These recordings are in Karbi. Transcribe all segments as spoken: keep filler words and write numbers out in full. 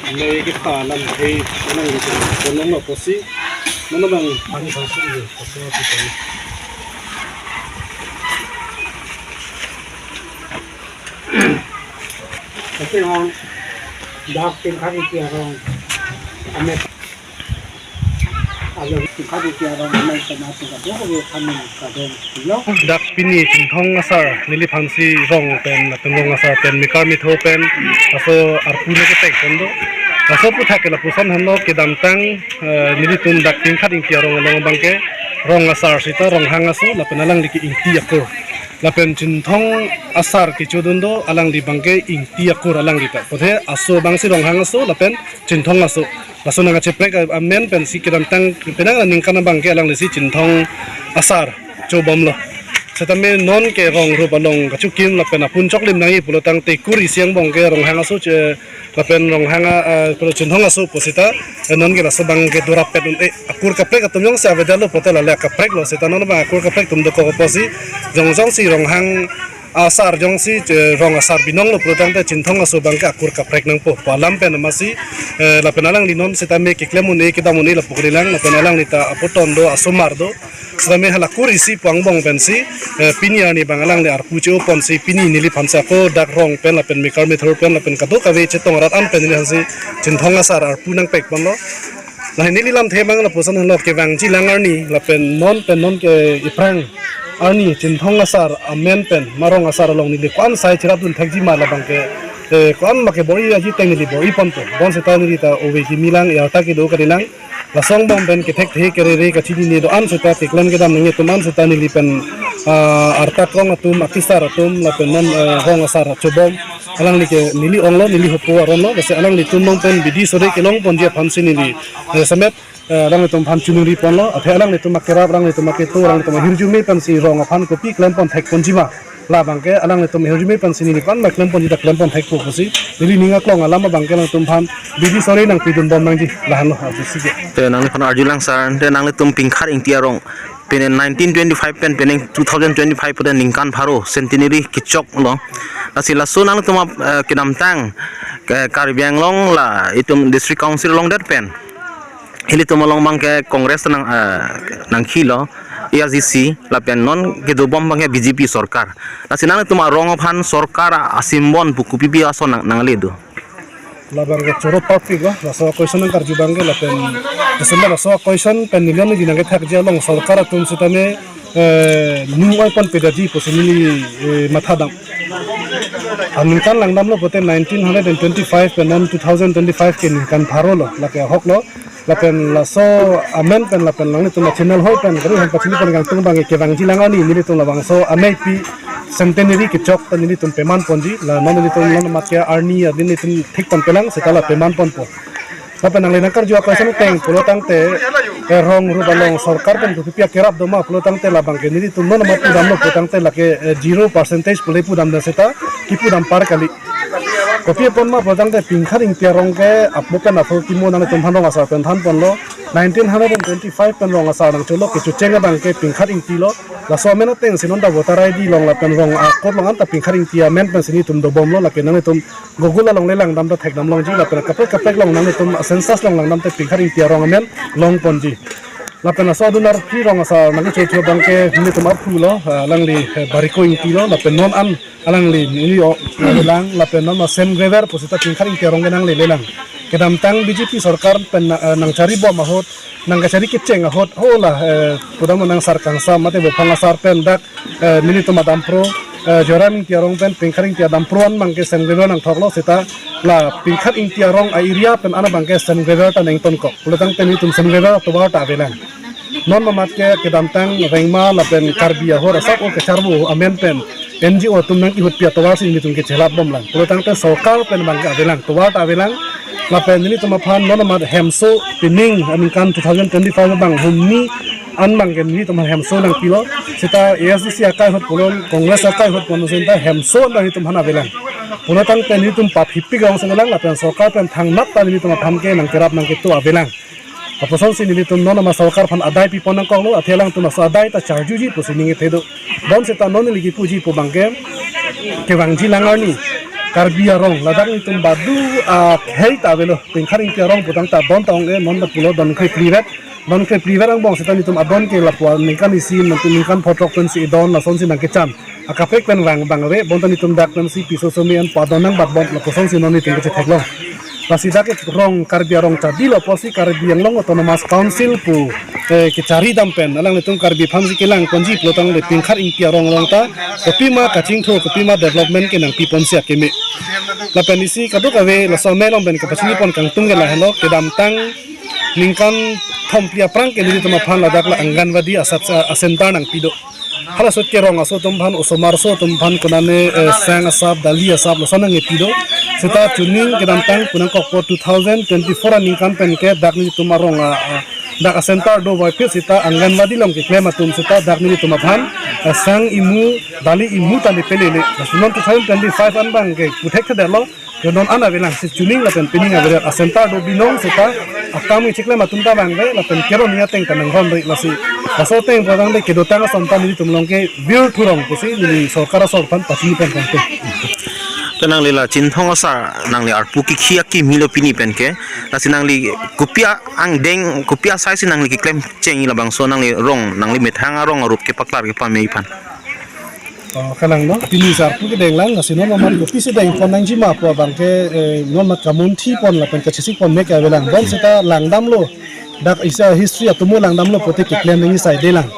Ame kita alam hei nang gitu. Kono lo posi. Mana bang? Ani bang sih. Tapi orang dak tingkat itu orang. Ame Alo, kado kya rong amai kana tu kado kami kado lo. Dak pini Chinthong asar neliphansi rong pen lapen rong asar pen mekar metho pen laso arpu ne kepek kondo. Laso aphuthak ke lapuson henlo kedamtang, eh, nelitum dak Pingkhat Ingti arong along abangke rong asar sita Ronghang aso lapen alangli ke Ingti akur. Lapen Chinthong asar kechodun do, alangli abangke Ingti akur alangli ta. Pode aso abangsi Ronghang aso lapen Chinthong aso. Laso nangkacheprek amen pensi kedamtang penang aningkan abangke alanglisi Chinthong asar chobomlo. Setame non ke rong rup along kachukim lapen apun choklim nangji pulo tangte kur isi angbong ke Ronghang aso che lapen Ronghang a, a, pulo Chinthong aso pu sita, eh, non ke laso abangke durap pet un, eh, akur kaprek atum jongsi avedetlo pulote lale kapreklo sita non abang akur kaprek atum dokok pusi jong jongsi Ronghang asar jongsi, eh, rong asar binonglo pulo tangte Chinthong aso abangke akur kaprek nangpo. Pu alam pen amatsi, eh, lapen alangli non setame keklem un-e kedam un-e lapu kalilang lapen alangli ta apoton do asomar do. Setame hala kur isi pu angbong pensi, eh, pini arni abang alangli arpu che-oponsi pini neliphansi ako dak rong pen lapen mekar methur pen lapen kadokave chetong rat an pen neliphansi Chinthong asar arpu nangpekponlo. Lahei neli lamthe abang lapuson henlo kevangji lang arni lapen non pen non ke iphrang arni Chinthong asar amen pen ma rong asar along neli ko-an sai cherapdun thekji ma labangke, eh, ko-an ma kebor-i aji teng neli bor-iponpo. Bonseta neli ta ove kimi lang, arta kedo kalilang. Laso angbong pen kethekthe kerere kachinine do-an seta keklem kedam nangji atum an seta neli pen, ah, arta krong atum, akesar atum lapen non, eh, rong asar chobom. Alangli ke neli onglo, neli hopo aron lo, lasi alanglitum along pen bidi sore kelongponji aphansi neli, eh, semet, eh, alanglitum aphan choningriponlo, athe alanglitum akerap, alanglitum aketo, alanglitum ahirjume pensi rong aphan kopi klempon thekponji ma. Labangke alanglitum ahirjume pensi neli ko-an ma klemponji ta klempon thekpo pusi. Neli ning aklong alam abangke alanglitum aphan bidi sore nangpidunbom nangji lahenlo, ah, pusi ke. Te nangliphan arjulang sir, te nanglitum Pingkhat Ingti arong pene nineteen twenty-five pen pene two thousand twenty-five pen ningkan pharo centenary kechoklo. Lasi laso nanglitum ap, eh, kedamtang ke Karbi Anglong la itum District Council along det pen ilitum along abangke Congress nang, eh, nangkhilo, A R C C, lapen non kedobom abangke B J P sorkar. Lasi nanglitum arong aphan sorkar a-, asimbon pu kopipi ason nang, nangle do? Labangke choro parpik lo, laso question nangkarju abangke lapen, laso question pen neli nangkethakji along sorkar atum setame, eh, nung oiponpedetji pusi neli, eh, mathadam. Aningkan langdamlo pulote nineteen hundred and twenty-five pen non two thousand twenty-five ke ningkan pharo lo, lake ahok lo. Lapen laso amen pen lapen nanglitum channel hoi pen kari han pachini pen kangtung abang kevangji lang arni nelitum labangso amei pi centenary kechok ta nelitum pemanponji, la non nelitum non amat ke arni arni nelitum thikponpelang seta la pemanponpo. Lapen nangli nangkarju a-question ateng pulo tangte, eh, rong rup along sorkar pen kopipi akerap doma pulo tangte labangke nelitum non amat pudamlo pulo tangte lake, eh, zero percentage pule pudam da seta kipudam par kali. Kopi apot ma pulo tangte Pingkhat Ingti arong ke apmo pen apho kimo nangtum aphan rong asar pen thanponlo. Nineteen hundred and twenty-five pen rong asar nangcholo kechocheng abangke Pingkhat Ingti lo. Laso amen atengsi non ta voter I D along lapen rong a-code along anta Pingkhat Ingti amen pensi nelitum dobomlo, lake nangtum Google along le langdam ta thekdam longji lapen kaprek kaprek along nangtum census along langdam te Pingkhat Ingti arong amen longponji. Lapen laso adunar phi rong asar nangchothu abangke nelitum arpu lo, ah, alangli, eh, Bariko Ingti lo, lapen non an alangli neli o lang, lapen non ma Sem Grever pusita Pingkhat Ingti arong ke nangle lelang. Kedamtang B J P sorkar pen na-, eh, nangcharibom ahut, nangkachari kecheng ahut, hola, eh, pudam nang sar kangsam, mate Bophang asar pen dak, eh, nelitum adampro, eh, Joram Ingti arong pen Pingkhat Ingti adampro an abangke Sem Grever nangthoklo seta la Pingkhat Ingti arong a-area pen an abangke Sem Grever ta nangtonkok. Pulo tangte nelitum Sem Grever atovar ta avelang. Non mamat ke kedamtang Rengma lapen Karbi ahor asap o kecharbo amen pen N G O atum nangkehutpi atovarsi nelitum kechelapbomlang. Pulo tangte sorkar pen abangke avelang, tovar ta avelang. Lapen nelitum aphan non amat hemso pining aningkan two thousand twenty-five abang humni an abangke nelitum aphan hemso nangpilo. Seta A S D C akai ahut pulo, Congress akai ahut pulo seta hemso an nelitum aphan avelang. Pulo tangte nelitum paphipik rongsi avelang, lapen sorkar pen thangnat ta nelitum aphan ke nangkerap nangketo avelang. Apusonsi nelitum non ama sorkar aphan adai pipon nangkoklo, athe alangtum laso adai ta charjuji pusi ning kethe do. Bonseta non neli kipuji pu abangke kevangji lang arni Karbi arong, ladak nelitum badu, ah, hei ta avelo, Pingkhat Ingti arong putangta don ta ong-e, non ta pulo don kre privet, don kre privet angbong seta nelitum adon ke lapu aningkan isi, nelitum ningkan pho throk pensi idon, lasonsi nangkechan. Akaprek pen vang abang ave, bonta nelitum dak pensi piso somi an padon nangbatbom, lapusonsi non nelitum kachethek long. Lasi dak ke rong Karbi arong chadilo apotsi Karbi Anglong Autonomous Council pu, eh, kechari dam pen alanglitum Karbi aphansi kelang ponji pulotangte Pingkhat Ingti arong along ta kopima kachingthur, kopima development ke nangpiponsi akeme. Lapen isi kadokave laso amei along pen kapachini pon kangtung ke lahelo, kedamtang ningkan thomphli aphrang ke nelitum aphan ladak la Anganwadi asap a-center nangpido. Halaso ke rong aso atum aphan, osomar aso atum aphan konane, eh, sang asap, dali asap, lason nangkepi do. Seta chuning kedamtang punangkokpo two thousand twenty-four aningkan pen ke dak nelitum arong a, a, dak a-center dovoiphit seta Anganwadi along keklem atum seta dak nelitum aphan, eh, sang imu, dali imu ta nepelele. Laso non two thousand twenty-five an abang ke puthekthedetlo. Ke non an avelang si chuning lapen pining avedet a-center do binong seta akam kechiklem atum ta vangve lapen keron ni ateng ta nanghon ri lasi. Laso ateng putangte kedotang asonta nelitum along ke vir thurong pusi neli sorkar asor aphan pachini pon kangtung. Te nangli la Chinthong asar nangli arpu kikhi akimi lo pini pen ke. Lasi nangli kopi angdeng kopi asaisi nangli keklem cheng labangso nangli rong nangli methang arong arup kepaklar kepamei aphan. Oh, kalang no, pini sar pu kedeng lang, lasi non mamat kopisi dengpon nangji ma pu abang ke, eh, non mat kamunthi pon lapen kachesik pon mek avelang. Bonseta langdamlo, dak isi a-history atomo langdamlo pute keklem nangji sai delang.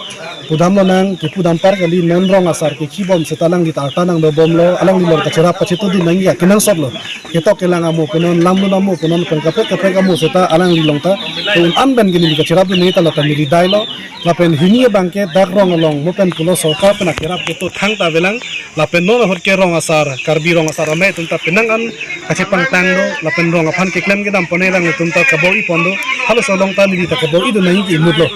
Pudamlo nang, kepudam par kali non rong asar kekhibom seta alangli ta arta nangdobomlo, alangli along kacherap kachetudun nangji akenangsotlo. Ketok kelang amo punon, lamlun amo punon, pen kaprek kaprek amo seta alangli along ta, un an pen ke neli kacherapdun nangji ta lapen neli dailo. Lapen hini abang ke dak rong along mo pen pulo sorkar pen akerap kedo thangta avelang. Lapen non ahut ke rong asar, Karbi rong asar amei atum ta penang an kachepangtang do. Lapen rong aphan keklem kedam pon-e alanglitum ta kabor-i pon do. Halaso along ta neli ta kabor-idun nangji ke imutlo.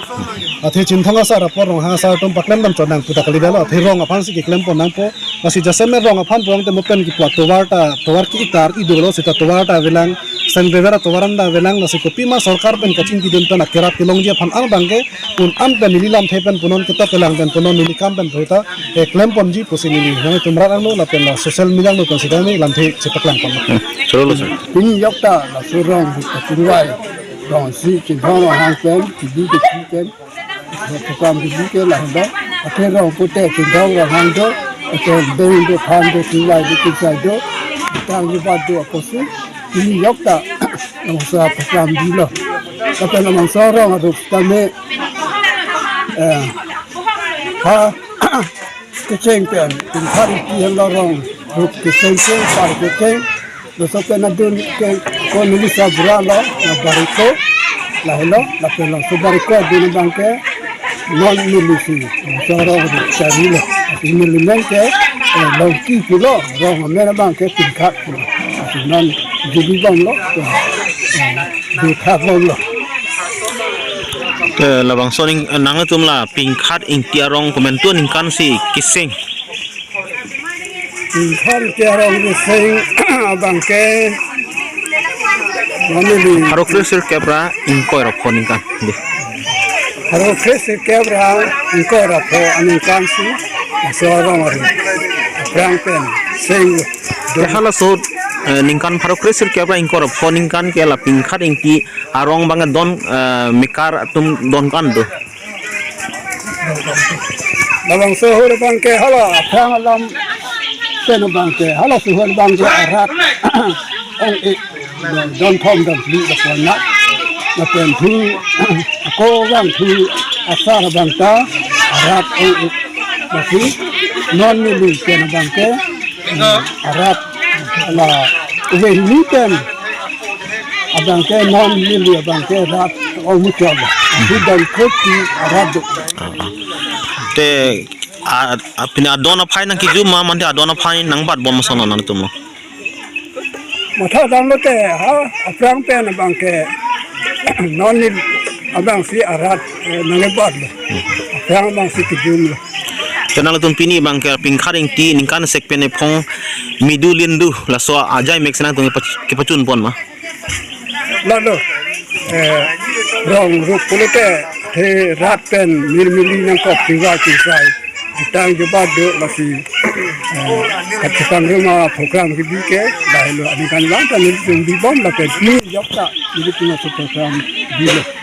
Athe Chinthong asar apor Ronghang asar atum paklem dam chot nang pu ta kalidetlo. Athe rong aphansi keklem pon nangpo. Lasi jasemet rong aphan pulote mo pen kipu atovar ta, tovar ki-itar idolo seta tovar ta avelang, Saint Xavier atovar an ta avelang, lasi kopima sorkar pen kachingkidun pen akerap kelongji aphan an abang ke, un an pen neli lamthe pen punon, ketok kelang pen punon, neli kam pen puta, eh, klem ponji pusi neli nangtum rat angno lapen la social media angno pen seta neli lamthe chepaklang pon. Hmm, chorolo sir. Pini jokta laso rong kachingvai, rong si Chinthong Ronghang pen, kidi kechi pen, program kidi ke lahelo, athe rong pute Chinthong Ronghang do, athe deng do, than do, chingvai do, chingsai do, tang do, bat do apotsi, pini jokta labangso program dilo. Lapen labangso rong arup tame, eh, ha, kecheng pen, Pingkhat Ingti henlo rong arup kecheng pen, par kecheng, laso pen adun ke ko neli sa bura lo, na bariko, lahelo, lapen laso bariko adun abang ke non neli si, so rong charilo. Lasi neli men ke, eh, Longki pulo, rong amen abang ke Pingkhat pulo. Lasi non jubibomlo, eh, dutha bomlo. Eh, labangso ning, eh, nangtum la Pingkhat Ingti arong komantu aningkan si keseng? Pingkhat Ingti arong keseng abang ke, mane di, pharo kre sirkep ra ingkoi ra pho ningkan. Di. Pharo kre sirkep ra ingkoi ra pho aningkan si, so rong arup aphrang pen seng do. Ke halaso, eh, ningkan pharo kre sirkep ra ingkoi ra pho ningkan ke la Pingkhat Ingti arong abang don, eh, mekar atum don kan do. Labangso ahut abang ke hala aphrang alam pen abang ke, halaso ahut abang ke arat ong-e, don thom don phli lapuan na, lapen thu, ako abang thu asar abang ta arat ong-e. Lasi non neli pen abang ke, arat la uve hini pen abang ke non neli abang ke rat ong muchot. Di don koti arat do. Ah, ah. Te, ah, ah, pini adon aphai nangkijum ma, mante adon aphai nangbatbom ason nangtum lo? Matha damlo te, ha, aphrang pen abang ke non neli abang si arat, eh, nangkebatlo. Aphrang abang si kijumlo. Te nangtum pini abang ke Pingkhat Ingti ningkan sek pen ephong midu lindu laso ajai mek si nangtum kepa-, kepachun pon ma? Lalo, eh, rong arup pulote, he rat pen milmili nangkok tingva tingsai. Tang jobat do lasi, eh, kachepangrum a program kebi ke, lahelo aningkanvang ta nelitum bibom lapen ni jokta, nelitum laso program bilo.